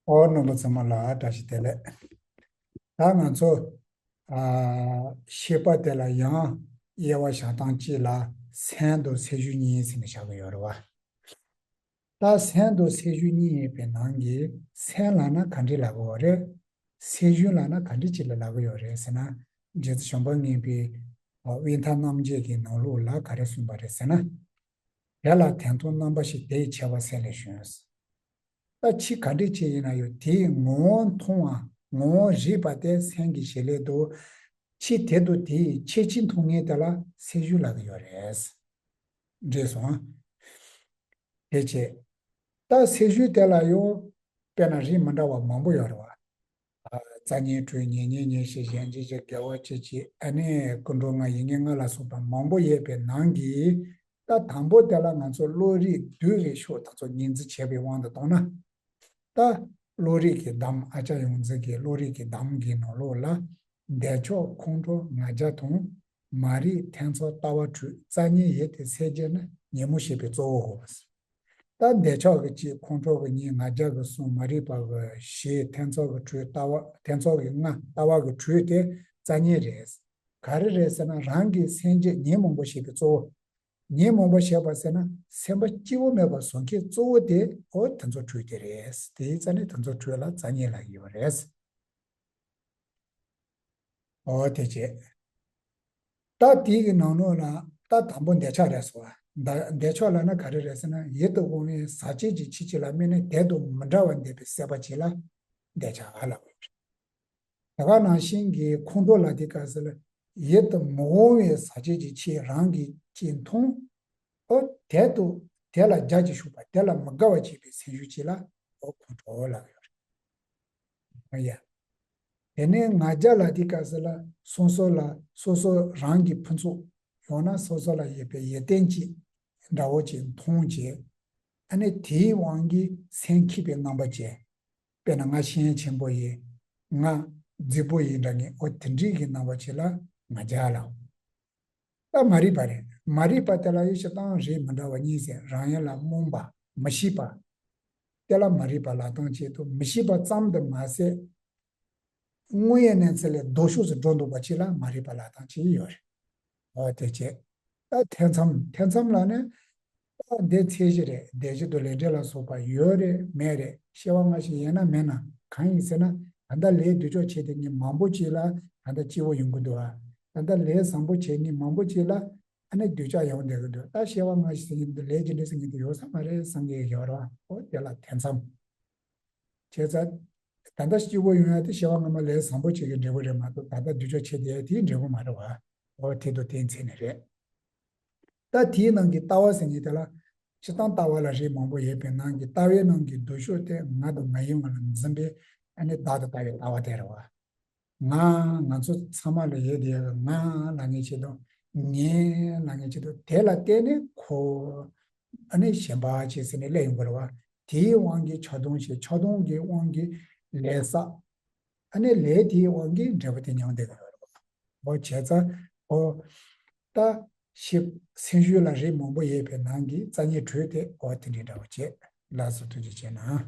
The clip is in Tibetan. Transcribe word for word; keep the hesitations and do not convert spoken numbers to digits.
ཨོ་རྣམ་པ་ཚང་མ་ལ་བཀྲ་ཤིས་བདེ་ལེགས། ད་ང་ཚོ་ཨ་བཤད་པ་དེ་ལ་ཡང་དབྱེ་བ་བཞག་སྟངས་གཅིག་ལ་སེམས་དང་སེམས་བྱུང་གཉིས་ཟེར་ནས་བཞག་གི་ཡོད་རེད་བ། ད་སེམས་དང་སེམས་བྱུང་གཉིས་ཡོད་པའི་ནང་གི་སེམས་ལབ་ན་ག་འདྲ་ལབ་དགོས་རེད། སེམས་བྱུང་ལབ་ན་ག་འདྲ་ཅིག་ལ་ལབ་ཀྱི་ཡོད་རེད་ཟེར་ན། རྗེ་བཙུན་བྱམས་པ་མངོན་པའི་དབུས་མཐའ་རྣམ་འབྱེད་ཀྱི་ནང་ལོགས་ལ་ག་རེ་གསུངས་པ་རེད་ཟེར་ན། དེ་ལ་དོན་མཐོང་རྣམ་པ་བཞི་དེ་ཡི་ཕྱེ་བ་སེམས་ལས་བྱུང་། ད་ཕྱི་ག་འདྲ་ཅིག་ཡིན་ན་ཡང་དེའི་ངོ་བོ་མཐོང་བ་ངོ་བོ་རིག་པ་དེ་སེམས་ཀྱི་བྱེད་ལས་དང་། ཕྱི་དེ་དང་དེའི་ཁྱད་ཆོས་མཐོང་མཁན་དེ་ལ་སེམས་བྱུང་ལབ་ཀྱི་ཡོད་རེད། འགྲིག་སོང་ཨ། དེ་བྱས། ད་སེམས་བྱུང་དེ་ལ་ཡང་དཔེར་ན་རིགས་མི་འདྲ་བ་མང་པོ་ཡོད་རེད་བ། ཨ། རྩ་ཉིད་དྲུག་ཉེ་ཉོན་ཉེར་ཞི་གཞན་བརྗོད་བྱ་དགེ་བ་བཅུ་གཅིག་ཨ་ནི་ཀུན་འགྲོ་ལྔ་ཡིན་ངེས་ལྔ་ལ་སོགས་པ་མང་པོ་ཡོད་པའི་ནང་གི། ད་དང་པོ་དེ་ལ་ང་ཚོ་བློ་རིག་འདུས་པའི་ཕྱོགས་དེ་ཚོ་ངོས་འཛིན་བྱས་པའི་དབང་དུ་བཏང་ན། ད་བློ་རིག་གི་གདམས། ཨ་ཅག་ཡོངས་འཛིན་གྱི་བློ་རིག་གི་གདམས་ཀྱི་ནང་ལོགས་ལ། འདོད་ཆགས་ཁོང་ཁྲོ་ང་རྒྱལ་དང་། མ་རིག་ཐེ་ཚོམ་ལྟ་བ་དྲུག་རྩ་ཉིད་ཡོད་དེ་སེམས་བསྐྱེད་ན་ཉོན་མོངས་ཞེས་པའི་གཙོ་བོའོ། ད་འདོད་ཆགས་ཀྱི་གཅིག་ཁོང་ཁྲོ་གི་གཉིས་ང་རྒྱལ་གྱི་གསུམ་མ་རིག་པ་གི་བཞི་ཐེ་ཚོམ་གྱི་དྲུག་ལྟ་བ་ཐེ་ཚོམ་གྱི་ལྔ་ལྟ་བ་གི་དྲུག་དེ་རྩ་ཉིད་རེད། ག་རེ་རེད་ཟེར་ན་རང་གི་སེམས་བསྐྱེད་ཉོན་མོངས་པ་ཞེས་པའི་གཙོ་བོ། ཉོན་མོངས་པ་ཞེས་པ་ཟེར་ན་སེམས་པ་སྐྱིད་པོ་མེད་པ་བཟོ་མཁན་གཙོ་བོ་དེ་ཨོ་དེ་ཚོ་དྲུག་དེ་རེད། དེའི་རྩ་ནས་དེ་ཚོ་དྲུག་ལ་རྩ་ཉིད་ལབ་ཀྱི་ཡོད་རེད། ཨོ་དེ་བྱས། ད་དེའི་གི་ནང་ལོགས་ལ་ད་དང་པོ་འདོད་ཆགས་རེད་སོ། ད་འདོད་ཆགས་ལབ་ན་ག་རེ་རེད་ཟེར་ན་ཡིད་དུ་འོང་བའི་ཟག་བཅས་ཀྱི་ཆོས་གཅིག་ལ་དམིགས་ནས་དེ་དང་མི་འདྲ་བར་འདོད་པའི་སྲེད་པ་གཅིག་ལ་འདོད་ཆགས་ལབ་དགོས་རེད། ད་ག་ནང་བཞིན་གྱི་ཁོང་ཁྲོ་ལབ་དུས་སྐབས་སུ་ལ་ཡིད་དུ་མི་འོང་བའི་ཟག་བཅས་ཀྱི་ཆོས་རང་གིས་ཅིག་མཐོང་། ཨོ་དེ་དང་དེ་ལ་རྒྱ་ཆེར་ཞུགས་པ་དེ་ལ་མི་དགའ་བ་བྱེད་པའི་སེམས་ཤུགས་གཅིག་ལ་ཨོ་ཁོང་ཁྲོ་ལབ་ཡོད་རེད། ཨ་ཡ། དེ་ནས་ང་རྒྱལ་ལབ་དུས་སྐབས་སུ་ལ་སོ་སོ་ལ་སོ་སོ་རང་གི་ཕུན་ཚོགས། ཡང་ན་སོ་སོ་ལ་ཡོད་པའི་ཡོན་ཏན་ཅིག་འདྲ་བོ་ཅིག་མཐོང་བྱས། ཨ་ནི་དེའི་དབང་གིས་སེམས་འཁྱུད་པའི་རྣམ་པ་ཅན། དཔེར་ན་ང་ཤེས་ཡོན་ཆེན་པོ་ཡིན། ང་རྫིག་པོ་ཡིན་འདྲ་ངེས་ཨོ་དེ་འདྲའི་གི་རྣམ་པ་ཅིག་ལ་ང་རྒྱལ་ལབ། ད་མ་རིག་པ་རེད། མ་རིག་པ་དེ་ལ་ཡང་སྤྱིར་བཏང་རིགས་མི་འདྲ་བ་གཉིས་ཟེར། རང་ཡུལ་ལ་རྨོངས་པ། མི་ཤེས་པ། དེ་ལ་མ་རིག་པ་ལབ་སྟངས་བྱེད་དུ། མི་ཤེས་པ་ཙམ་དུ་མ་ཟད། དངོས་ཡོད་གནས་ཚུལ་ལས་ལྡོག་ཕྱོགས་སུ་འགྲོ་འདུག་པ་ཅིག་ལ་མ་རིག་པ་ལབ་སྟངས་བྱེད་ཀྱི་ཡོད་རེད། འོ་དེ་བྱས། ད་ཐེ་ཚོམ། ཐེ་ཚོམ་ལབ་ན། ད་འདི་ཚད་གཞི་རེད། བདེ་སྐྱིད་དང་ལས་འབྲས་ལ་སོགས་པ་ཡོད་རེད་མེད་རེད། སྐྱེ་བ་སྔ་ཕྱི་ཡིན་ན་མིན་ན་གང་ཡིན་ཟེར་ན། ད་ལྟ་ལས་སྡུག་ཅག་བྱས་དེ་ནི་མང་པོ་ཅིག་ལ་ད་ལྟ་སྐྱིད་པོ་ཡོང་གི་འདུག་ཨ། ད་ལྟ་ལས་བཟང་པོ་བྱས་ནི་མང་པོ་ཅིག་ལ་ཨ་ནི་སྡུག་ཅག་ཡོང་བསྡད་ཀྱི་འདུག་ད་སྐྱེ་བ་སྔ་ཕྱི་ཟེར་མཁན་དེ་ལས་ཀྱི་འབྲས་ཟེར་མཁན་དེ་ཡོད་ས་མ་རེད་བསམ་གྱི་ཡོད་རེད་བ། འོ་དེ་ལ་ཐེ་ཚོམ། བྱས་ཙང་། ད་ལྟ་སྐྱིད་པོ་ཡོང་ཡ་དེ་སྐྱེ་བ་སྔ་མ་ལས་བཟང་པོ་བྱེད་ཀྱི་འབྲས་བུ་རེད་མ་གཏོགས་ད་ལྟ་སྡུག་ཅག་བྱེད་བསྡད་ཡ་དེའི་འབྲས་བུ་མ་རེད་བ། འོ་དེ་དང་དེའི་མཚན་ཉིད་རེད། ད་དེའི་ནང་གི་ལྟ་བ་ཟེར་མཁན་དེ་ལ། སྤྱིར་བཏང་ལྟ་བ་ལ་རིགས་མང་པོ་ཡོད་པའི་ནང་གི་ལྟ་བའི་ནང་གི་སྡུག་ཤོས་དེ་ང་དང་ང་ཡིན་པ་ལ་འཛིན་པའི་ཨ་ནི་བདག་ཏུ་ལྟ་བའི་ལྟ་བ་དེ་རེད་བ། ང་ང་ཚོ་ཚང་མ་ལ་ཡོད་དེ་ང་ལབ་མཁན་ཆེད་དུ། ངའི་ལབ་མཁན་ཆེད་དུ་དེ་ལ་བརྟེན་ནས་ཁོ་ཨ་ནི་གཞན་པ་བྱས་ཟེར་ནས་སླེབས་ཡོང་གི་རེད་བ། དེའི་དབང་གིས་ཆགས་སྡང་བྱས། ཆགས་སྡང་གི་དབང་གིས་ལས་བསགས། ཨ་ནི་ལས་དེའི་དབང་གིས་འབྲས་བུ་དེ་མྱོང་བསྡད་ཀྱི་ཡོད་རེད་བ། འོ་བྱས་ཙང་འོ། ད་ཤེས། སེམས་ཤུགས་ལ་རིགས་མང་པོ་ཡོད་པའི་ནང་གི་རྩ་ཉིད་དྲུག་དེ་འོ་དེ་འདྲའི་འདྲ་བོ་བྱས། ལགས་སོ་ཐུགས་རྗེ་ཆེ་གནང་།